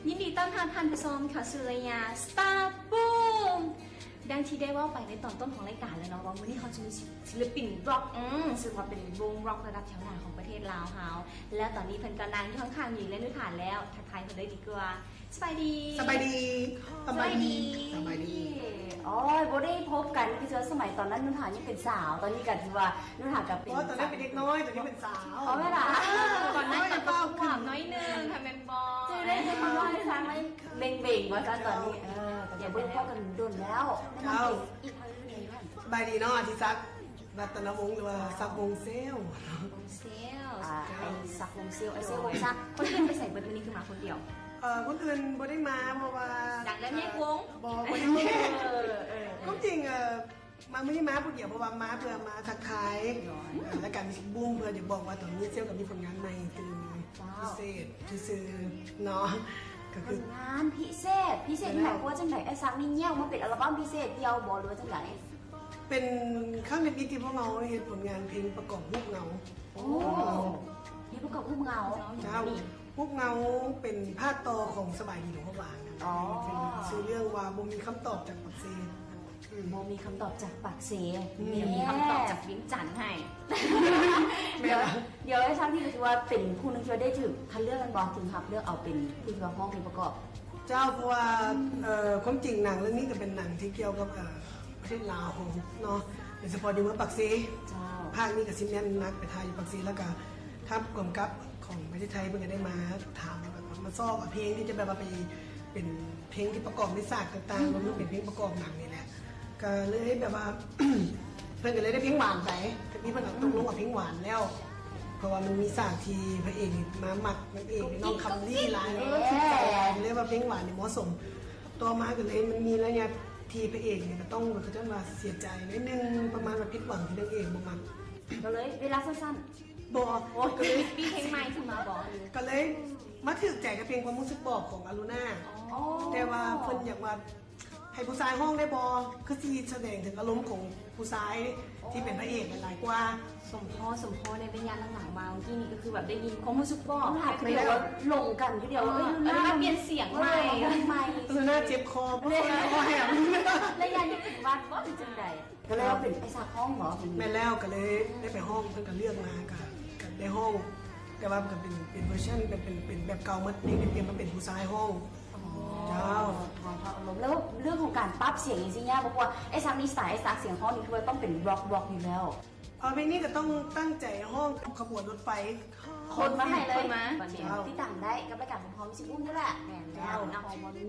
ຍິນດີຕ້ອນຮັບທ່ານຜູ້ຊົມເຂົ້າສູ່ໄລຍະ Star Boom ດັ່ງທີ່ໄດ້ເວົ້າໄປໃນຕອນຕົ້ນຂອງລາຍການແລ້ວເນາະ ວ່າມື້ນີ້ເຮົາຈະມີສິລະປິນຣັອກ ອືມ ເຊິ່ງວ່າເປັນວົງຣັອກລະດັບແຖວໜ້າຂອງປະເທດລາວເຮົາ ແລ້ວຕອນນີ້ເພິ່ນກໍນັ່ງຢູ່ຂ້າງໆ ຍິງ ແລະ ນຸຖານແລ້ວ. ທັກທາຍເພິ່ນເລີຍດີກວ່າ. ສະບາຍດີ. ສະບາຍດີ. ສະບາຍດີ. ສະບາຍດີ. ໂອ້ຍ ບໍ່ໄດ້ພົບກັນ ຄືວ່າສະໄໝຕອນນັ້ນນຸຖາຍັງເປັນສາວ ຕອນນີ້ກໍຖືວ່ານຸຖາກໍເປັນ ໂອ້ຍ ຕອນນັ້ນເປັນເດັກນ້ອຍ ຕອນນີ້ເປັນສາວ. ເອົາແມ່ນລະ ຕອນນັ້ນກໍຂວບໜ້ອຍໜຶ່ງ ຖ້າແມ່ນບໍ່ ຈື່ໄດ້ເປັນນ້ອຍ ສ້າງໄວ້ເບັງໆ ວ່າຊັ້ນຕອນນີ້. ເອີ ກໍບໍ່ໄດ້ພໍ້ກັນດົນແລ້ວ. ແນະນຳຕົວອີກຄັ້ງໜຶ່ງ. ສະບາຍດີເນາະ ອາທິສັກ ລັດຕະນະວົງ ຫຼືວ່າສັກວົງເຊວ. ວົງເຊວ ອ່າ ໄອ້ສັກວົງເຊວ ໄອ້ເຊວວົງສັກ. ຄົນອື່ນໄປໃສເບິດມື້ນີ້ ຄືມາຄົນດຽວ? ເອີ ຄົນອື່ນບໍ່ໄດ້ມາ ເພາະວ່າ ດັງແລ້ວແຍກວົງ ບໍ່ ບໍ່ໄດ້ແຍກ. ເອີ ເອີ ເອີ ຄວາມຈິງ ເອີ ມາມື້ນີ້ມາຜູ້ດຽວ ເພາະວ່າມາເພື່ອມາທັກທາຍ ເອີ ລາຍການມິວສິກບູມ ເພື່ອຈະບອກວ່າຕອນນີ້ເຊວກໍມີຜົນງານໃໝ່ຕື່ມ ວ້າວ ພິເສດຊື່ໆເນາະ ກໍຄື ຜົນງານພິເສດ. ພິເສດນີ້ໝາຍຄວາມວ່າຈັ່ງໃດ? ອ້າຍສັກນີ້ແຍກອອກມາເປັນອັລະບັ້ມພິເສດດ່ຽວບໍ່ ຫຼືວ່າຈັ່ງໃດ? ເປັນຄັ້ງທຳອິດທີ່ພວກເຮົາເຮັດຜົນງານເພງປະກອບຮູບເງົາ. ໂອ້ ເພງປະກອບຮູບເງົາ. ເຈົ້າ ຮູບເງົາເປັນພາກຕໍ່ຂອງສະບາຍດີຫຼວງພະບາງ. ອໍ ເປັນຊື່ເລື່ອງວ່າບໍ່ມີຄຳຕອບຈາກປາກເຊ. ອືມ ບໍ່ມີຄຳຕອບຈາກປາກເຊ ອືມ ມີຄຳຕອບຈາກວຽງຈັນໃຫ້. ແມ່ນ ດຽວ ດຽວອ້າຍສັກນີ້ກໍຖືວ່າເປັນຜູ້ໜຶ່ງທີ່ວ່າໄດ້ຖືກຄັດເລືອກແມ່ນບໍ່? ຖືກຮັບເລືອກເອົາເປັນຜູ້ທີ່ວ່າຮ້ອງເພງປະກອບ. ເຈົ້າ ເພາະວ່າ ເອີ ຄວາມຈິງໜັງເລື່ອງນີ້ກໍເປັນໜັງທີ່ກ່ຽວກັບ ເອີ ປະເທດລາວເຮົາເນາະ ໂດຍສະເພາະຢູ່ເມືອງປາກເຊ. ເຈົ້າ ພາກນີ້ກໍຊິແມ່ນໜັກໄປຖ່າຍຢູ່ປາກເຊ ແລ້ວກໍທາງຜູ້ກຳກັບຂອງປະເທດໄທເພິ່ນກໍໄດ້ມາຖາມ ແບບວ່າມາຊອກເອົາເພງທີ່ຈະແບບວ່າໄປເປັນເພງທີ່ປະກອບໃນສາກຕ່າງໆ ອືມ ລວມທັງເປັນເພງປະກອບໜັງນີ້ແຫຼະ. ກໍເລີຍແບບວ່າ ເພິ່ນກໍເລີຍໄດ້ເພງຫວານໄປ ກໍມີເພິ່ນກໍຕົກລົງເອົາເພງຫວານແລ້ວ ເພາະວ່າມັນມີສາກທີ່ພະເອກນີ້ມາມັກນາງເອກ ນ້ອງຄຳລີຫຼາຍ ເອີ ຖືກໃຈຫຼາຍ ເລີຍວ່າເພງຫວານນີ້ເໝາະສົມ. ຕໍ່ມາກໍເລີຍມັນມີໄລຍະທີ່ພະເອກນີ້ກໍຕ້ອງ ເຂົາເອີ້ນວ່າເສຍໃຈໜ້ອຍໜຶ່ງ ປະມານວ່າຜິດຫວັງທີ່ນາງເອກບໍ່ມັກ. ກໍເລີຍເວລາສັ້ນໆ ບໍ່ ໂອ້ຍ ກໍເລີຍມີເພງໃໝ່ຂຶ້ນມາບໍ່? ກໍເລີຍມາຖືກໃຈກັບເພງຄວາມຮູ້ສຶກບອກຂອງອາລຸນາ. ອໍ ແຕ່ວ່າເພິ່ນຢາກວ່າ ໃຫ້ຜູ້ຊາຍຮ້ອງໄດ້ບໍ່? ຄືຊິສະແດງເຖິງອາລົມຂອງຜູ້ຊາຍທີ່ເປັນພະເອກຫຼາຍກວ່າ. ສົມພໍ ສົມພໍ ໃນໄລຍະຫຼັງໆມາ ເມື່ອກີ້ນີ້ກໍຄືແບບໄດ້ຍິນຄວາມຮູ້ສຶກບອກ ແມ່ນແລ້ວ ລົງກັນທີດຽວ ເອີ ອາລຸນາປ່ຽນສຽງໃໝ່ ອາລຸນາເຈັບຄໍ ບໍ່ ຄໍແຫບ ໄລຍະນີ້ເປັນຫວັດບໍ່ ຫຼືຈັ່ງໃດ? ກໍເລີຍເປັນອ້າຍສັກຮ້ອງບໍ່? ແມ່ນແລ້ວ ກໍເລີຍໄດ້ໄປຮ້ອງ ເພິ່ນກໍເລືອກມາ ກໍ ກໍໄດ້ຮ້ອງ ແຕ່ວ່າມັນກໍເປັນ ເປັນເວີຊັນ ເປັນ ເປັນ ເປັນແບບເກົ່າໝົດ ນີ້ເປັນ ປ່ຽນມາເປັນຜູ້ຊາຍຮ້ອງ. ອໍ ເຈົ້າ ເອົາອາລົມ. ແລ້ວເລື່ອງຂອງການປັບສຽງຈັ່ງຊີ້ຍາກບໍ່? ເພາະວ່າອ້າຍສັກນີ້ ສະໄຕລ໌ອ້າຍສັກສຽງຮ້ອງນີ້ຄືວ່າຕ້ອງເປັນຣັອກໆຢູ່ແລ້ວ. ເອີ ເພງນີ້ກໍຕ້ອງຕັ້ງໃຈຮ້ອງກັບຂະບວນລົດໄຟ ຄົນມາໃຫ້ເລີຍ ຄົນມາ ເຈົ້າ ຕິດຕາມໄດ້ກັບລາຍການຂອງເຮົາມິວສິກບູມນີ້ແຫຼະ. ແມ່ນແລ້ວ ຮັບຮອງວ່າມ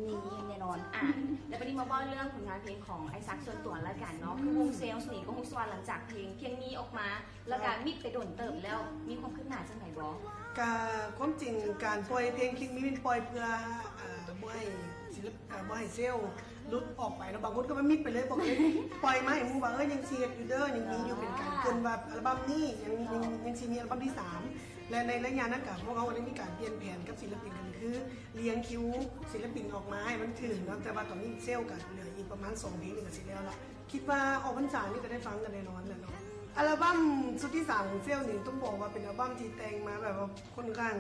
ີແນ່ນອນ. ອ່າ ແລ້ວບັດນີ້ມາເວົ້າເລື່ອງຜົນງານເພງຂອງອ້າຍສັກສ່ວນຕົວລະກັນເນາະ ຄືວົງເຊວນີ້ກໍຮູ້ສຶກວ່າຫຼັງຈາກເພງ ເພງນີ້ອອກມາ ແລ້ວກະມິດໄປດົນເຕີບແລ້ວ ມີຄວາມຄືບໜ້າຈັ່ງໃດບໍ່? ກະຄວາມຈິງການປ່ອຍເພງຄລິບນີ້ແມ່ນປ່ອຍເພື່ອ ເອີ ບໍ່ໃຫ້ສິລະ ເອີ ບໍ່ໃຫ້ເຊວຫຼຸດອອກໄປເນາະ. ບາງຄົນກໍວ່າມິດໄປເລີຍ ບາງຄົນປ່ອຍມາໃຫ້ຮູ້ວ່າ ເອີ ຍັງຊິເຮັດຢູ່ເດີ ຍັງມີຢູ່ ເປັນການເກີ່ນວ່າອັລະບັ້ມນີ້ຍັງ ຍັງ ຍັງຊິມີອັລະບັ້ມທີສາມ ແລະ ໃນໄລຍະນັ້ນກະພວກເຮົາກໍໄດ້ມີການປ່ຽນແຜນກັບສິລະປິນ ກໍຄືລຽງຄິວສິລະປິນອອກມາໃຫ້ມັນຖືກເນາະ. ແຕ່ວ່າຕອນນີ້ເຊວກະເຫຼືອອີກປະມານສອງເພງນີ້ກະຊິແລ້ວລະ. ຄິດວ່າອອກພັນສານີ້ກໍໄດ້ຟັງກັນແນ່ນອນແຫຼະເນາະ. ອັລະບັ້ມຊຸດທີສາມຂອງເຊວນີ້ ຕ້ອງບອກວ່າເປັນອັລະບັ້ມທີ່ແຕ່ງມາແບບວ່າຄ່ອນຂ້າງ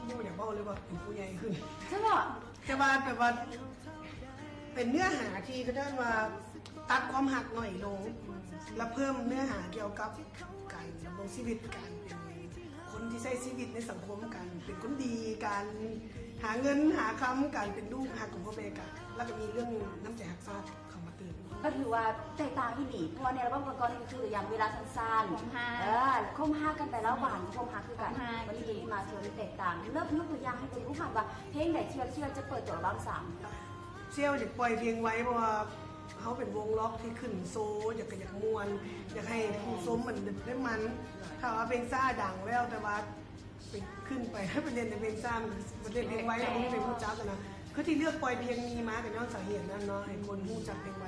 ບໍ່ຢາກເວົ້າເລີຍວ່າເປັນຜູ້ໃຫຍ່ຂຶ້ນ. ແຕ່ວ່າ ແຕ່ວ່າແບບວ່າເປັນເນື້ອຫາທີ່ເຂົາເອີ້ນວ່າຕັດຄວາມຮັກໜ້ອຍລົງ ແລະ ເພີ່ມເນື້ອຫາກ່ຽວກັບການດຳລົງຊີວິດ ການເປັນຄົນທີ່ໃຊ້ຊີວິດໃນສັງຄົມ ການເປັນຄົນດີ ການຫາເງິນຫາຄຳ ການເປັນລູກຮັກຂອງພໍ່ແມ່ ກະ ແລ້ວກະມີເລື່ອງນ້ຳໃຈຮັກຊາດ ເຂົ້າມາຕື່ມ ກໍຖືວ່າແຕກຕ່າງອີ່ຫຼີ ເພາະວ່າໃນອັລບັ້ມກ່ອນໆນີ້ກໍຄືຢ່າງເວລາສັ້ນໆ ຄວາມຮັກ ເອີ ຄວາມຮັກກັນໄປລະຫວ່າງຄວາມຮັກຄືກັນ ຄວາມຮັກ ມັນຖືມາເທື່ອນີ້ແຕກຕ່າງ. ເລີກຍົກຕົວຢ່າງໃຫ້ເພິ່ນຮູ້ຄຳວ່າ ເພງໃດທີ່ວ່າ ທີ່ວ່າຈະເປີດຕົວອັລບັ້ມສາມ? ເຊວຢາກປ່ອຍເພງໄວ ເພາະວ່າເຮົາເປັນວົງລັອກທີ່ຂຶ້ນໂຊ ຢາກ ກໍຢາກມ່ວນ ຢາກໃຫ້ຜູ້ຊົມມັນໄດ້ມັນ. ຖ້າວ່າເພງຊ້າດັງແລ້ວ ແຕ່ວ່າ ໄປຂຶ້ນໄປ ໄປເຫຼັ້ນໃນເພງຊ້າ ມັນ ມັນເປັນເພງໄວ ແລ້ວບໍ່ມີໃຜຮູ້ຈັກຫັ້ນນະ. ຄືທີ່ເລືອກປ່ອຍເພງນີ້ມາກໍຍ້ອນສາເຫດນັ້ນເນາະ ໃຫ້ຄົນຮູ້ຈັກເພງໄວ.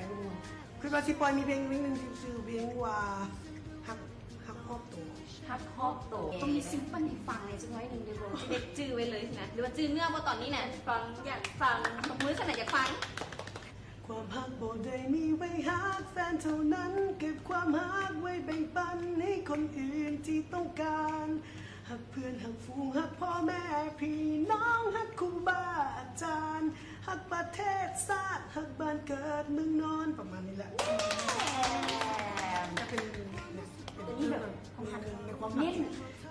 ຄິດວ່າຊິປ່ອຍມີເພງ ເພງໜຶ່ງທີ່ຊື່ເພງວ່າ ຮັກ ຮັກຮອບໂຕ ຮັກຮອບໂຕ. ຕ້ອງມີຊິງເປິ້ນໃຫ້ຟັງແດ່ຈັກໜ້ອຍໜຶ່ງເດ້ບໍ່? ຊິໄດ້ຈື່ໄວ້ເລີຍນະ ຫຼືວ່າຈື່ເນື້ອບໍ່ຕອນນີ້ນະ? ຢາກຟັງ ຢາກຟັງ ຕົບມືຊັ້ນນະ ຢາກຟັງ. ຄວາມຮັກບໍ່ໄດ້ມີໄວ້ຮັກແຟນເທົ່ານັ້ນ ເກັບຄວາມຮັກໄວ້ແບ່ງປັນໃຫ້ຄົນອື່ນທີ່ຕ້ອງການ ຮັກເພື່ອນ ຮັກຝູງ ຮັກພໍ່ແມ່ພີ່ນ້ອງ ຮັກຄູ່ບ້ານ ຊາດຮັກບ້ານເກີດເມືອງນອນ ປະມານນີ້ແຫຼະ. ກໍເປັນ ເປັນ ເປັນ ເປັນ ໃນຄວາມ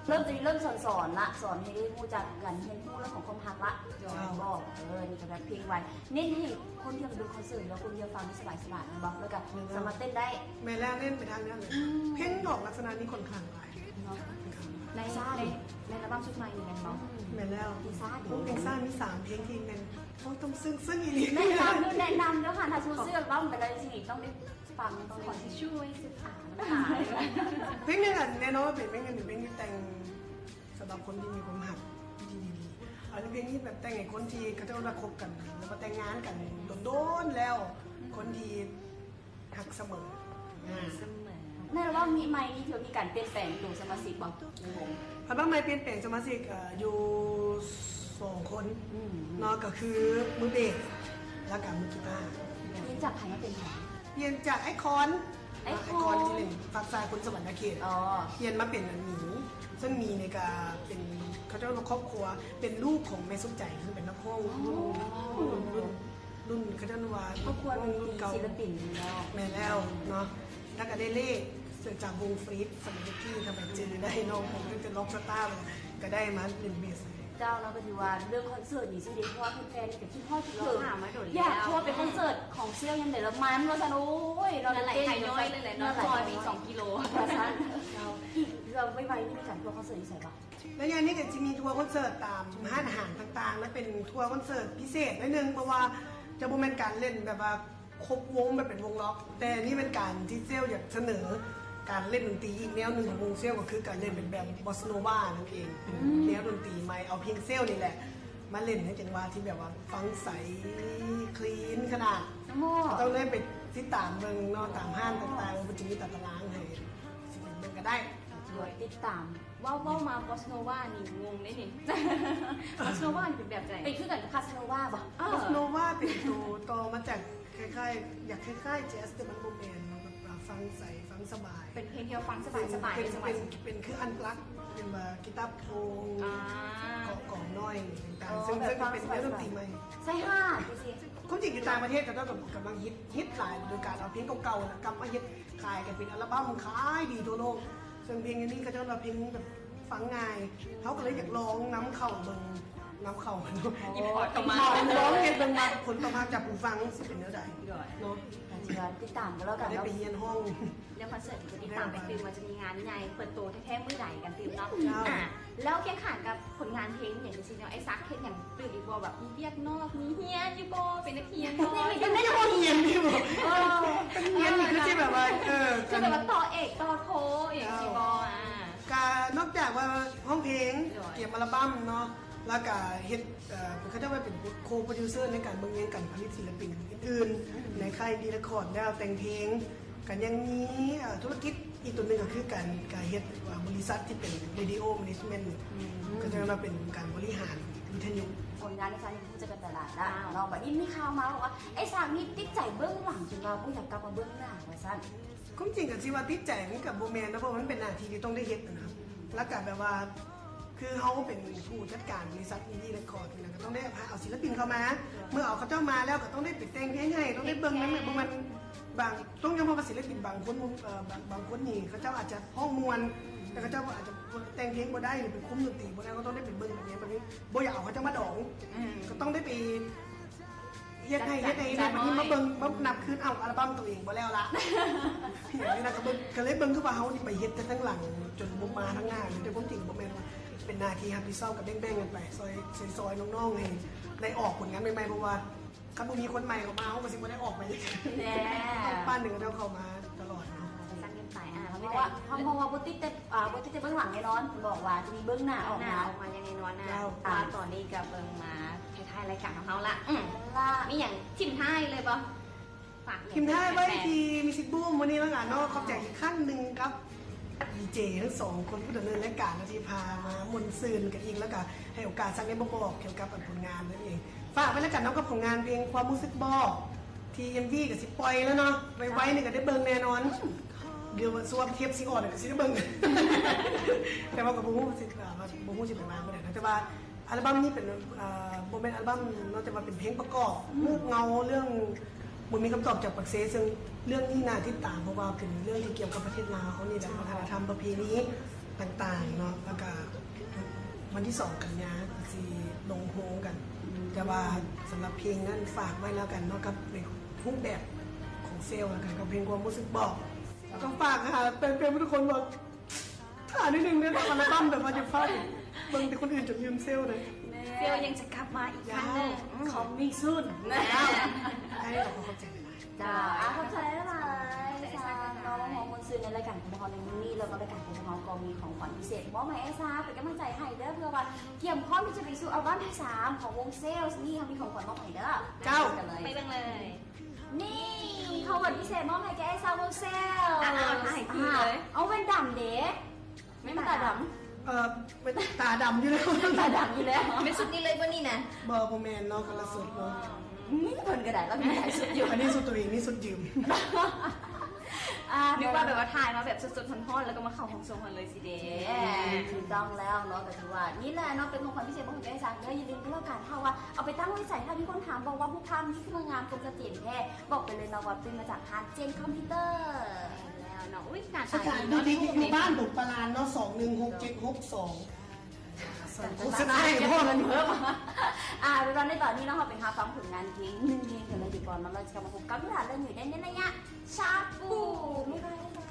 ເລີ່ມຈະມີ ເລີ່ມສອນໆລະ ສອນໃຫ້ໄດ້ຮູ້ຈັກກັນ ຮຽນຮູ້ເລື່ອງຂອງຄວາມຮັກລະ. ເຈົ້າ ບອກ ເອີ ນີ້ກໍແບບເພງໄວ ເນັ້ນໃຫ້ຄົນທີ່ມາເບິ່ງຄອນເສີດ ຫຼືວ່າຄົນທີ່ມາຟັງນີ້ສະບາຍໆ ແມ່ນບໍ່? ແລ້ວກໍ ແມ່ນແລ້ວ ສາມາດເຕັ້ນໄດ້. ແມ່ນແລ້ວ ເນັ້ນໄປທາງນັ້ນເລີຍ. ອືມ ເພງອອກລັກສະນະນີ້ຂ້ອນຂ້າງຫຼາຍເນາະ. ໃນ ໃນ ໃນອັລບັ້ມຊຸດໃໝ່ນີ້ແມ່ນບໍ່? ແມ່ນແລ້ວ ມີຊາດ ໂອ້ ເພງຊາດມີສາມເພງທີ່ແມ່ນ ໂອ້ ຕ້ອງຊຶ້ງ ຊຶ້ງອີ່ຫຼີ. ແນະນຳເດີ ແນະນຳເດີ ຖ້າຊິຊື້ອັລບັ້ມໄປໄດ້ຊິຕ້ອງໄດ້ຟັງ ຕ້ອງຂໍທິຊຊູ່ໄວ້ຊິອາບນ້ຳຕາ. ເພງໜຶ່ງ ແນ່ນອນວ່າເປັນເພງໜຶ່ງ ເປັນເພງທີ່ແຕ່ງ ສຳລັບຄົນທີ່ມີຄວາມຮັກທີ່ດີໆ. ອັນນີ້ເພງນີ້ແບບແຕ່ງໃຫ້ຄົນທີ່ເຂົາເຈົ້າໄດ້ຄົບກັນ ຫຼືວ່າແຕ່ງງານກັນດົນໆແລ້ວ ອືມ ຄົນທີ່ຮັກສະເໝີ. ອາ ສະເໝີ. ໃນອັລບັ້ມນີ້ໃໝ່ນີ້ຖືວ່າມີການປ່ຽນແປງໂດຍສະມາຊິກບໍ່ ໃນວົງ? ອັລບັ້ມໃໝ່ປ່ຽນແປງສະມາຊິກ ເອີ ຢູ່ສອງຄົນ ອືມ ເນາະ ກໍຄືມືເບສ ແລ້ວກໍມືກີຕາ. ປ່ຽນຈາກໃຜມາເປັນໃຜ? ປ່ຽນຈາກອ້າຍຄອນ ອ້າຍຄອນ ອ້າຍຄອນທີ່ເປັນຟາກຊ້າຍຄົນສະຫວັນນະເຂດ ອໍ ປ່ຽນມາເປັນອັນນີ້ ເຊິ່ງນີ້ນີ້ກໍເປັນ ເຂົາເຈົ້າວ່າຄອບຄົວ ເປັນລູກຂອງແມ່ສຸກໃຈ ເຊິ່ງເປັນນັກຮ້ອງ ອໍ ລຸ້ນ ລຸ້ນ ລຸ້ນ ລຸ້ນ ເຂົາເຈົ້າວ່າຄອບຄົວລຸ້ນ ລຸ້ນເກົ່າ ສິລະປິນແລ້ວ. ແມ່ນແລ້ວເນາະ ແລ້ວກໍໄດ້ເລ ຈາກວົງຟຣີດ ສະໄໝຕະກີ້ ທຳໄມຈື່ໄດ້ ນ້ອງເພິ່ນເປັນລັອກສະຕາ ກໍໄດ້ມາເປັນເບສ. ເຈົ້າເນາະ ກໍຖືວ່າເລື່ອງຄອນເສີດນີ້ຊິໄດ້ ເພາະວ່າແຟນໆນີ້ກໍຄິດຮອດຄິດເຖິງ ຖາມມາດົນແລ້ວ ຢາກທົວໄປຄອນເສີດຂອງສ່ຽວຍາມໃດລະມັນວ່າຊັ້ນ. ໂອ້ຍ ເນາະ ເຫຼືອຫຼາຍໄຂຍ້ອຍເລີຍແຫຼະເນາະ ຈອຍມີສອງກິໂລວ່າຊັ້ນ. ເຈົ້າ ອີກເທື່ອໄວໆນີ້ມີການທົວຄອນເສີດຢູ່ໃສບໍ່? ໄລຍະນີ້ກໍຊິມີທົວຄອນເສີດຕາມຮ້ານອາຫານຕ່າງໆ ແລະ ເປັນທົວຄອນເສີດພິເສດໜ້ອຍໜຶ່ງ ເພາະວ່າຈະບໍ່ແມ່ນການເລ່ນແບບວ່າຄົບວົງແບບເປັນວົງລັອກ ແຕ່ນີ້ເປັນການທີ່ເຊວຢາກສະເໜີການເລ່ນດົນຕີອີກແນວໜຶ່ງຂອງວົງເຊວ ກໍຄືການເລ່ນເປັນແບບບອສໂນວານັ້ນເອງ ເປັນ ອືມ ແນວດົນຕີໃໝ່ ເອົາເພງເຊວນີ້ແຫຼະມາເລ່ນໃຫ້ຈັງຫວະທີ່ແບບວ່າຟັງໃສ ຄລີນຂະໜາດ. ຕ້ອງໄດ້ໄປຕິດຕາມເບິ່ງເນາະ ຕາມຮ້ານຕ່າງໆ ເພິ່ນຈະມີຕາຕະລາງໃຫ້ ຊິໄປເບິ່ງກໍໄດ້ ຕິດຕາມ. ເວົ້າ ເວົ້າມາບອສໂນວານີ້ງົງເດ້ນີ້ ບອສໂນວານີ້ເປັນແບບໃດ? ເປັນຄືກັນກັບຄາສໂນວາບໍ່? ເອີ ບອສໂນວາເປັນໂຕຕໍ່ມາຈາກ ຄ້າຍໆ ຢາກຄ້າຍໆແຈສ ແຕ່ມັນບໍ່ແມ່ນເນາະ ແບບວ່າຟັງໃສ ຟັງສະບາຍ ເປັນເພງທີ່ວ່າຟັງສະບາຍໆ ເປັນ ສະບາຍ ເປັນ ເປັນຄືອັນປລັກ ເປັນວ່າກີຕາໂປງ ອາ ກອງ ກອງນ້ອຍຕ່າງໆ ເຊິ່ງ ເຊິ່ງເປັນແນວດົນຕີໃໝ່ ໃສ່ຫາດຈັ່ງຊີ້. ຄວາມຈິງຢູ່ຕ່າງປະເທດເຂົາເຈົ້າກໍກຳລັງຮິດ ຮິດຫຼາຍ ໂດຍການເອົາເພງເກົ່າໆນະ ກັບມາເຮັດຂາຍ ກໍເປັນອັລບັ້ມຂາຍດີທົ່ວໂລກ ເຊິ່ງເພງອັນນີ້ເຂົາເຈົ້າວ່າເພງແບບ ຟັງງ່າຍ ເຮົາກໍເລີຍຢາກລອງນຳເຂົ້າເບິ່ງ ນຳເຂົ້າ ອິມພອດເຂົ້າມາ ລອງເຮັດເບິ່ງວ່າຜົນຕອບຮັບຈາກຜູ້ຟັງຊິເປັນແນວໃດເນາະ. ກໍຖືວ່າຕິດຕາມກັນແລ້ວກັນ ໄດ້ໄປຮຽນຮ້ອງ ເລື່ອງຄອນເສີດກໍຕິດຕາມໄປຕື່ມ ວ່າຈະມີງານໃຫຍ່ເປີດໂຕແທ້ໆມື້ໃດກັນຕື່ມເນາະ. ເຈົ້າ ອາ ແລ້ວຄຽງຂ້າງກັບຜົນງານເພງຫຍັງຈັ່ງຊີ້ເນາະ ອ້າຍສັກເຮັດຫຍັງຕື່ມອີກບໍ່? ແບບມີວຽກນອກ ມີຮຽນຢູ່ບໍ່? ເປັນນັກຮຽນບໍ່? ຍັງໄດ້ຮຽນຢູ່ບໍ່? ເອີ ຮຽນນີ້ຄືຊິແບບວ່າ ເອີ ຄືແບບວ່າຕໍ່ເອກຕໍ່ໂທຫຍັງຊີ້ບໍ່? ອາ ກະນອກຈາກວ່າຮ້ອງເພງ ໂດຍ ກຽມອັລບັ້ມເນາະ ແລ້ວກະເຮັດ ເອີ ເຂົາເຈົ້າວ່າເປັນໂຄໂປຣດິວເຊີໃນການເບິ່ງແຍງກັນຜະລິດສິນລະປິນອື່ນໆ ອືມ ໃນຄ້າຍອິນດີເຣັກຄອດ ແລ້ວແຕ່ງເພງ ກະຍັງມີ ເອີ ທຸລະກິດອີກຕົວໜຶ່ງກໍຄືການ ການເຮັດ ເອີ ບໍລິສັດທີ່ເປັນເຣດິໂອແມເນຈເມັນ ອືມ ກໍຈະວ່າເປັນການບໍລິຫານວິທະຍຸ. ຜົນງານໃນຄັ້ງນີ້ຮູ້ຈັກກັນຕະຫຼາດແລ້ວເນາະ ບັດນີ້ມີຂ່າວມາວ່າ ອ້າຍສັກນີ້ຕິດໃຈເບື້ອງຫຼັງ ຈົນວ່າບໍ່ຢາກກັບມາເບື້ອງໜ້າວ່າຊັ້ນ. ຄວາມຈິງກໍຊິວ່າຕິດໃຈມັນກໍບໍ່ແມ່ນເນາະ ເພາະວ່າມັນເປັນໜ້າທີ່ທີ່ຕ້ອງໄດ້ເຮັດນະ ແລ້ວກໍແບບວ່າ ຄືເຮົາເປັນຜູ້ຈັດການບໍລິສັດອິນດີເຣັກຄອດນີ້ນະ ກໍຕ້ອງໄດ້ພາເອົາສິນລະປິນເຂົ້າມາ ເມື່ອເອົາເຂົາເຈົ້າມາແລ້ວ ກໍຕ້ອງໄດ້ໄປແຕ່ງເພງໃຫ້ ຕ້ອງໄດ້ເບິ່ງນຳ ບໍ່ແມ່ນບາງ ຕ້ອງຍອມຮັບວ່າສິນລະປິນບາງຄົນ ເອີ ບາງ ບາງຄົນນີ້ເຂົາເຈົ້າອາດຈະຮ້ອງມ່ວນ ແຕ່ເຂົາເຈົ້າອາດຈະແຕ່ງເພງບໍ່ໄດ້ ຫຼືໄປຄຸມດົນຕີບໍ່ໄດ້ ກໍຕ້ອງໄດ້ໄປເບິ່ງແບບນີ້ ແບບນີ້ບໍ່ຢາກເອົາເຂົາເຈົ້າມາດອງ ອືມ ກໍຕ້ອງໄດ້ໄປ ເຮັດໃຫ້ ເຮັດໃຫ້ ເຮັດໃຫ້ ມາເບິ່ງ ມານັບຄືນ ເອົ້າ ອັລບັ້ມຕົວເອງບໍ່ແລ້ວລະ ນີ້ນະ ກໍເບິ່ງ ກໍເລີຍເບິ່ງຄືວ່າເຮົານີ້ໄປເຮັດແຕ່ທາງຫຼັງ ຈົນບໍ່ມາທາງໜ້າ ແຕ່ຄວາມຈິງບໍ່ແມ່ນວ່າ ເປັນໜ້າທີ່ຮັບຜິດຊອບ ກໍແບ່ງໆກັນໄປ ຊ່ອຍ ຊ່ອຍນ້ອງໆ ໃຫ້ໄດ້ອອກຜົນງານໃໝ່ໆ ເພາະວ່າຄັນບໍ່ມີຄົນໃໝ່ເຂົ້າມາ ເຮົາກໍຊິບໍ່ໄດ້ອອກໄປ ແນ່ ຕ້ອງປ້ານເຂົາເຈົ້າເຂົ້າມາຕະຫຼອດເນາະ. ສັ້ນກັນໄປ ອາ ເພາະວ່າ ເພາະວ່າບໍ່ຕິດແຕ່ ອ່າ ບໍ່ຕິດແຕ່ເບື້ອງຫຼັງແນ່ນອນ ບອກວ່າຈະມີເບື້ອງໜ້າອອກມາ ເບື້ອງໜ້າອອກມາຢ່າງແນ່ນອນນະ. ເຈົ້າ ວ່າຕອນນີ້ກໍເບິ່ງມາທ້າຍໆລາຍການຂອງເຮົາລະ ອືມ ລະ ມີຫຍັງຖິ້ມທ້າຍເລີຍບໍ່? ຝາກຫຍັງ ຖິ້ມທ້າຍໄວ້ທີ່ມິວສິກບູມມື້ນີ້ລະກັນເນາະ ຂອບໃຈອີກຄັ້ງໜຶ່ງກັບດີເຈທັງສອງຄົນ ຜູ້ດຳເນີນລາຍການ ທີ່ພາມາມ່ວນຊື່ນກັນອີກ ແລ້ວກໍໃຫ້ໂອກາດສັກໄດ້ມາບອກກ່ຽວກັບ ອັນ ຜົນງານນັ້ນເອງ. ຝາກໄວ້ລະກັນເນາະ ກັບຜົນງານເພງຄວາມຮູ້ສຶກບອກ ທີ່ເອັມວີກໍຊິປ່ອຍແລ້ວເນາະ ໄວໆນີ້ກໍໄດ້ເບິ່ງແນ່ນອນ. ດຽວວ່າສ່ວນເທບຊິອອກກໍຊິໄດ້ເບິ່ງ ແຕ່ວ່າກໍບໍ່ຮູ້ຊິ ເອີ ບໍ່ຮູ້ຊິໄປວ່າເມື່ອໃດເນາະ ແຕ່ວ່າ ອັລບັມນີ້ເປັນ ເອີ ບໍ່ແມ່ນອັລບັມເນາະ ແຕ່ວ່າເປັນເພງປະກອບ ຮູບເງົາເລື່ອງບໍ່ມີຄຳຕອບຈາກປາກເຊ ເຊິ່ງເລື່ອງນີ້ໜ້າຕິດຕາມ ເພາະວ່າເປັນເລື່ອງທີ່ກ່ຽວກັບປະເທດລາວເຮົານີ້ແຫຼະ ວັດທະນະທຳປະເພນີຕ່າງໆເນາະ ແລ້ວກະວັນທີສອງກັນຍາກໍຊິລົງໂຮງກັນ ແຕ່ວ່າສຳລັບເພງນັ້ນຝາກໄວ້ແລ້ວກັນເນາະ ກັບໃນຮູບແບບຂອງເຊວແລ້ວກັນ ກັບເພງຄວາມຮູ້ສຶກບອກ ກໍຝາກຫາແຟນເພງທຸກຄົນວ່າ ຖ້ານິດໜຶ່ງເດີ ອັລບັມແບບວ່າຢ່າຟ້າວເບິ່ງແຕ່ຄົນອື່ນຈົນລືມເຊວເດີ ເຊວຍັງຈະກັບມາອີກຄັ້ງໜຶ່ງ coming soon ໄດ້ ຂອບໃຈຫຼາຍໆ ເຈົ້າ ອ່າ ຂອບໃຈຫຼາຍໆ ເຈົ້າ ເນາະ ມາຮ່ວມມ່ວນຊື່ນໃນລາຍການຂອງພວກເຮົາໃນມື້ນີ້ ແລ້ວກໍລາຍການຂອງພວກເຮົາກໍມີຂອງຂວັນພິເສດມອບໃຫ້ອ້າຍຊາ ເປັນກຳລັງໃຈໃຫ້ເດີ ເພື່ອວ່າກຽມພ້ອມທີ່ຈະໄປສູ່ອັລບັມທີສາມຂອງວົງເຊວ ນີ້ເຮົາມີຂອງຂວັນມອບໃຫ້ເດີ ເຈົ້າ ໄປເບິ່ງເລີຍ. ນີ້ ຂອງຂວັນພິເສດມອບໃຫ້ແກ່ອ້າຍຊາວົງເຊວ ອ່າ ເອົາແວ່ນດຳເດ ແມ່ນຕາດຳ ເອີ ຕາດຳຢູ່ແລ້ວ ຕາດຳຢູ່ແລ້ວ ແມ່ນຊຸດນີ້ເລີຍບໍ່ນີ້ນະ ບໍ່ ບໍ່ແມ່ນເນາະ ຄົນລະຊຸດເນາະ ອືມ ເພິ່ນກໍໄດ້ ລາວມີຫຼາຍຊຸດຢູ່ ອັນນີ້ຊຸດຕົວເອງ ນີ້ຊຸດຢືມ ອ່າ ນຶກວ່າແບບວ່າຖ່າຍມາແບບສົດໆຮ້ອນໆ ແລ້ວກໍມາເຂົ້າຫ້ອງໂຊງເຮົາເລີຍຊິເດ ຖືກຕ້ອງແລ້ວເນາະ ກໍຄືວ່ານີ້ແຫຼະເນາະ ເປັນຂອງຂວັນພິເສດມາໃຫ້ແກ່ອ້າຍຊາເດີ ຢ່າລືມກໍແລ້ວກັນ ຖ້າວ່າເອົາໄປຕັ້ງໄວ້ໃສ ຖ້າມີຄົນຖາມບອກວ່າຮູບພາບນີ້ຄືງາມ ກົງສະເຕນແທ້ ບອກໄປເລີຍເນາະວ່າປຣິ້ນມາຈາກຮ້ານເຈນຄອມພິວເຕີ ແລ້ວເນາະ ອຸ້ຍ ໜ້າຕາດີເນາະ ຢູ່ທີ່ ຢູ່ບ້ານບຸກປະລານເນາະ ສອງໜຶ່ງຫົກເຈັດຫົກສອງ ໂຄສະນາໃຫ້ພ້ອມ ເພິ່ນເພີ່ມ ອ່າ ເວລາໃນຕອນນີ້ເນາະ ເຮົາໄປຫາຟັງຜົນງານເພງໜຶ່ງເພງກັນເລີຍດີກວ່າເນາະ ແລ້ວຈະກັບມາພົບກັບເວລາເລື່ອງຢູ່ໃນໄລຍະຊາປູ ບາຍບາຍ.